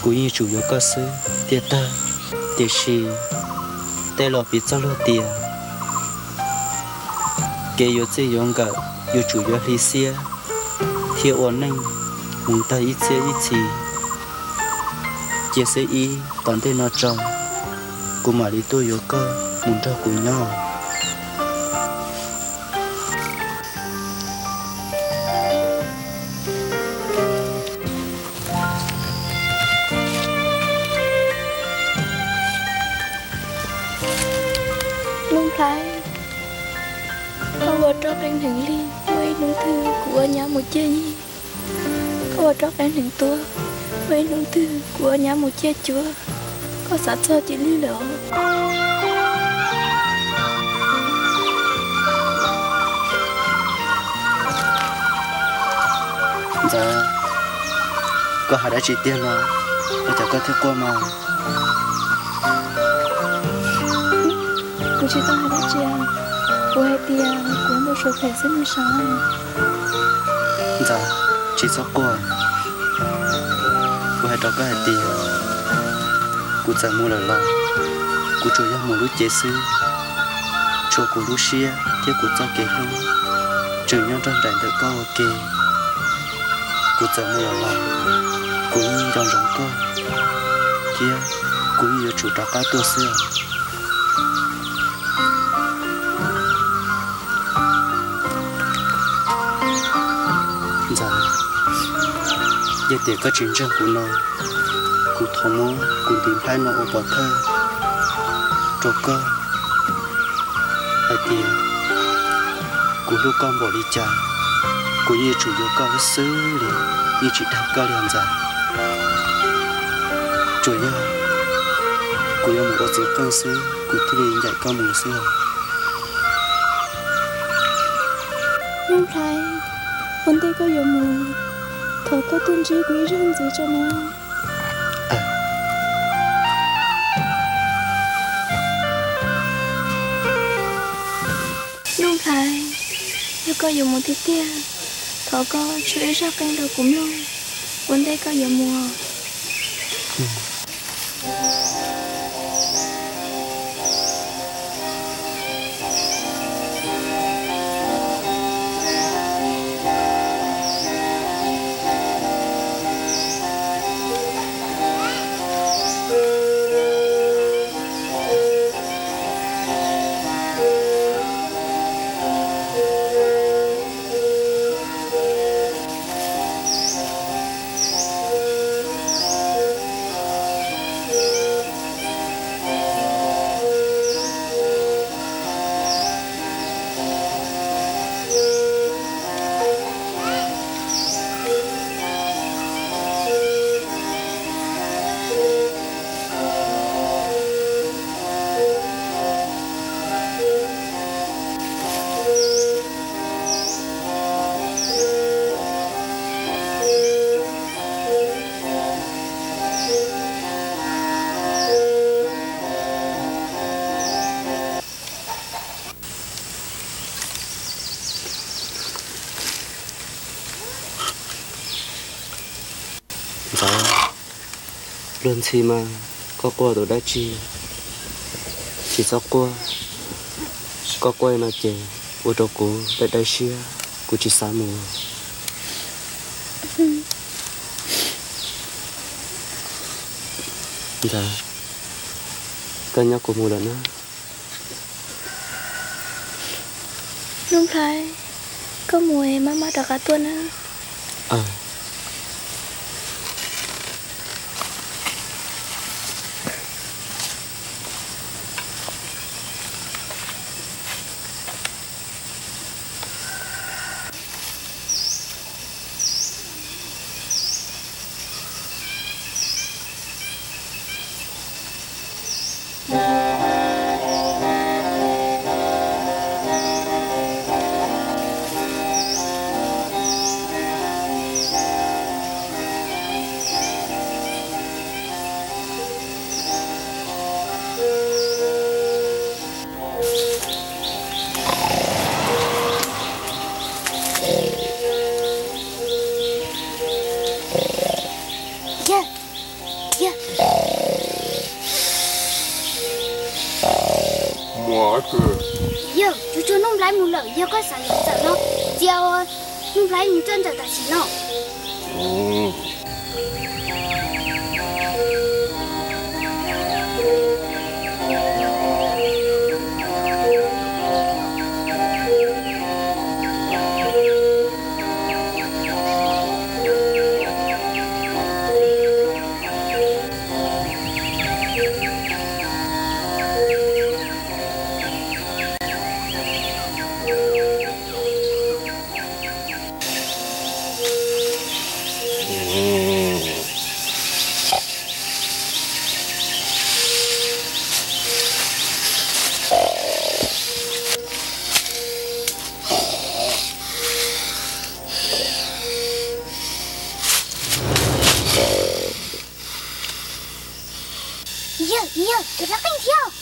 Kuv yeej tsum yuav koj xwb tiag tag, tiam sis tej laus piv txoj lus tias kev yuav txij yuav nkawm yuav tsum yuav hli xiab thiab ua neej mus tag ib txhiab ib txhis. Cia xiab ib tom ntej no tso, kuv mam li tuaj yuav koj mus nrog kuv nyob. Nuj Nplhaib, koj ua roj qeej heev li, muaj ib hnub twg kuv ua nyab mus ciaj nyij. Koj ua roj qeej heev tuaj, muaj ib hnub twg kuv ua nyab mus ciaj cuab. Koj xav txog cia li lawm os. Ntxawm, koj hais dab tsi tiag no? Ua cas koj thiaj quaj mas? Kuv tsis tau hais dab tsi, kuv hais tias kuv npau suav phem xwb mas sav. Ntxawm, tsis txhob quaj. Kuv hais rau koj hais tias kuv txawm mus lawm los kuv tsuas yog mus lub cev xwb, tshuav kuv lub siab thiab kuv txoj kev hlub tseem nyob nrog nraim ntawm koj ua ke. Kuv txawm mus lawm los kuv yeej nco ntsoov koj, thiab kuv yeej yuav tsum rov qab tuaj xwb os. Ntxawm, yog tias koj tsis ntseeg kuv no, kuv thov muab kuv ntiv nplhaib no ua pov thawj rau koj hais tias kuv hlub koj npaum li cas, kuv yeej yuav tsum yuav koj xwb xwb li, yeej tsis dag koj li os Ntxawm. Tsuas yog kuv yuav mus ua txiv qeej xwb kuv thiaj li ncaim koj mus xwb os. Nuj Nplhaib, ua ntej koj yuav mus, thov koj tuaj ntsib kuv ib zaug ntxiv tso na. Nuj Nplhaib, yog koj yuav mus tiag tiag, thov koj tso ib zaj qeej rau kuv mloog ua ntej koj yuav mus. Ntxawm, luag ntxhi mas koj quaj tus dab tsi? Tsis txhob quaj, koj quaj no ces ua rau kuv dai dai siab, kuv tsis xav mus. Ntxawm, koj nyob kuv mus lawm na. Nuj Nplhaib, koj mus es maj maj rov qab tuaj na. Yog, yog, kuv tso Nuj Nplhaib mus lawm, yog koj xav yuav ntxawm no, cia ua Nuj Nplhaib mus coj ntxawm tam sim no. Yog, yog, tus hlab qeej thiab.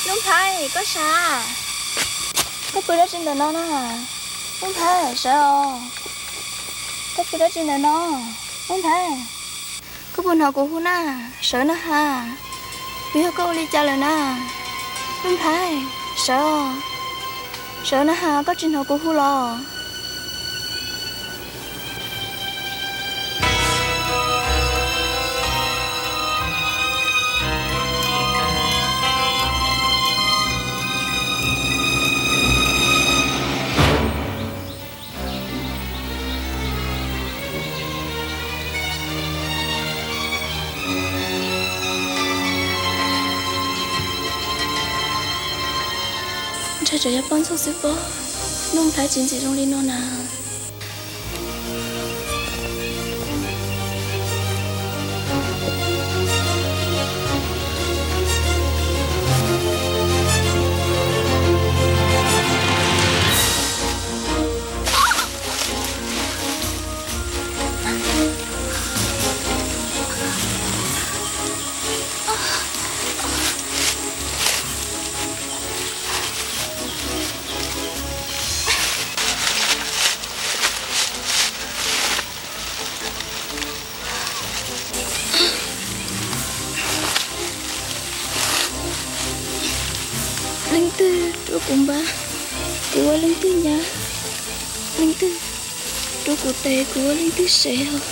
Nuj Nplhaib, koj sawv? Koj pw dab tsi ntawm no na? Nuj Nplhaib, sawv os. Koj pw dab tsi ntawm no? Nuj Nplhaib, koj puas hnov kuv hu na? Sawv na has. Puas yog koj ua li cas lawm na? Nuj Nplhaib, sawv os. Sawv na has, koj tsis hnov kuv hu los? Ntshai tsam yog poj ntxoog xwb pob, Nuj Nplhaib tsis ntxim zoo li no na. Leej twg rub kuv npab, kuv ua leej twg nyab? Leej twg rub kuv tes, kuv ua leej twg sev os?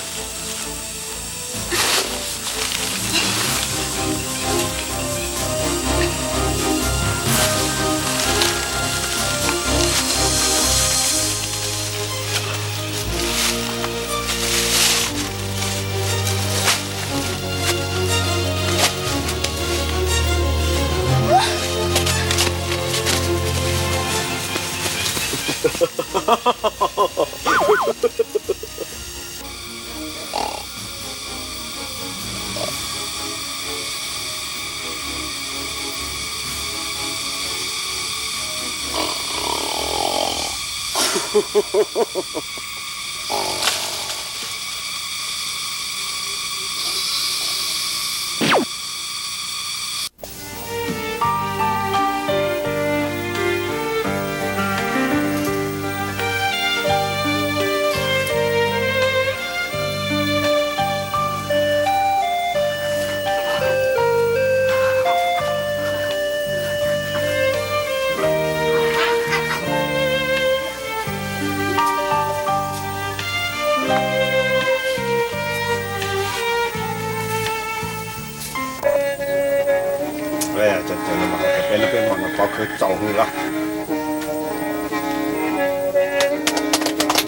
Peb no peb hmo no pov khawv txaus li los.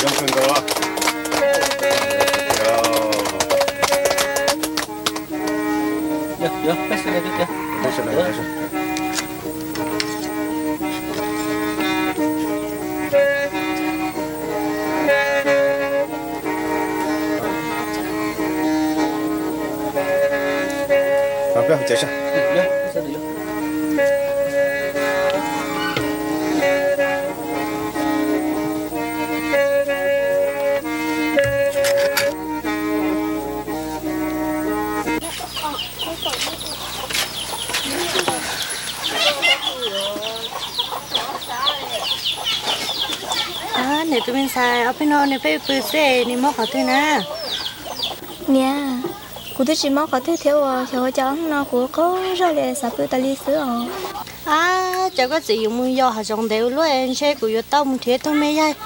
Zoo kawg nkaus los. Niam, tus me ntxhais ob peb no nws pheej pw xwb, nws mob qhov twg na? Niam, kuv twb tsis mob qhov twg thiab uas xyov ua cas hnub no kuv qaug zog li xav pw tas li xwb os. Ab, cas koj txawm yuav mus yos hav zoov ntev ua luaj, ntshe kuv yuav tau mus nrhiav tus me yaig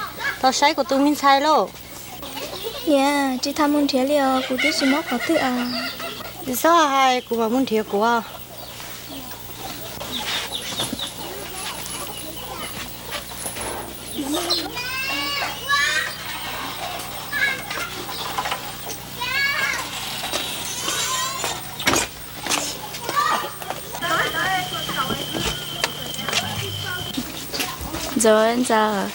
los saib kuv tus me ntxhais lauj. Niam, tsis tas mus nrhiav li os, kuv twb tsis mob qhov twg os. Tsis txhob hais, kuv mam mus nrhiav kuv. Ntxawm, Ntxawm.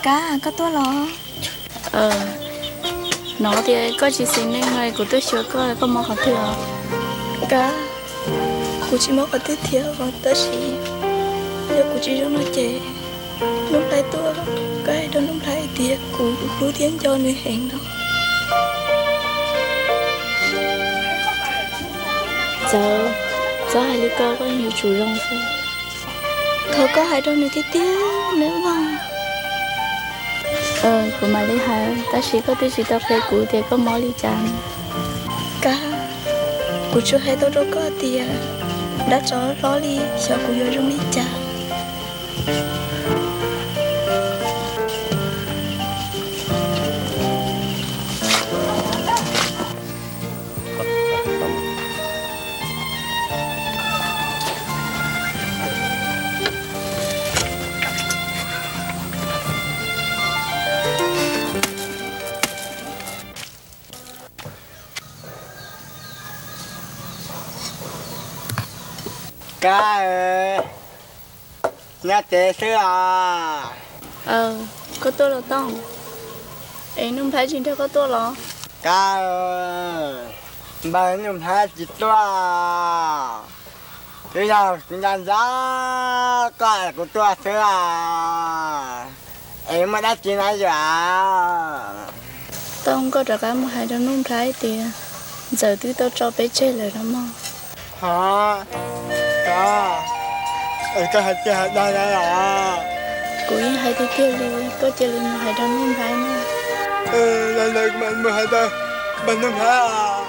Kab, koj tuaj los? Hnov tias koj tsis xis neej no, kuv tuaj xyuas koj, koj mob qhov twg os? Kab, kuv tsis mob qhov twg thiab os, tab sis yog kuv tsis zoo no ces Nuj Nplhaib tuaj, koj hais rau Nuj Nplhaib hais tias kuv hlub thiab nco nws heev no. Txawm, txhob hais li ko, koj yuav tsum zoo xwb. Thov koj hais rau nws tiag tiag nawb mog. Kuv mam li hais, tab sis koj twb tsis tau qhia kuv tias koj mob li cas. Kab, kuv tsuas hais tau rau koj tias dab tsov hlob li, xyov kuv yuav zoo li cas. Kab, nyob tsev xwb os. Koj tuaj los Tooj? Es Nuj Nplhaib tsis nrog koj tuaj los? Kab, npawg Nuj Nplhaib tsis tuaj, twb yog kuv nco ntsoov koj es kuv tuaj xwb os. Es muaj dab tsi na yom? Tooj, koj rov qab mus hais rau Nuj Nplhaib tias Ntxawm twb tau tso peb tseg lawm no mog. Hov, Kab, koj hais tiag hais dag na los? Kuv yeej hais tiag tiag li, koj cia li mus hais rau Nuj Nplhaib na. Los ntawd kuv mam mus hais rau npawg Nuj Nplhaib.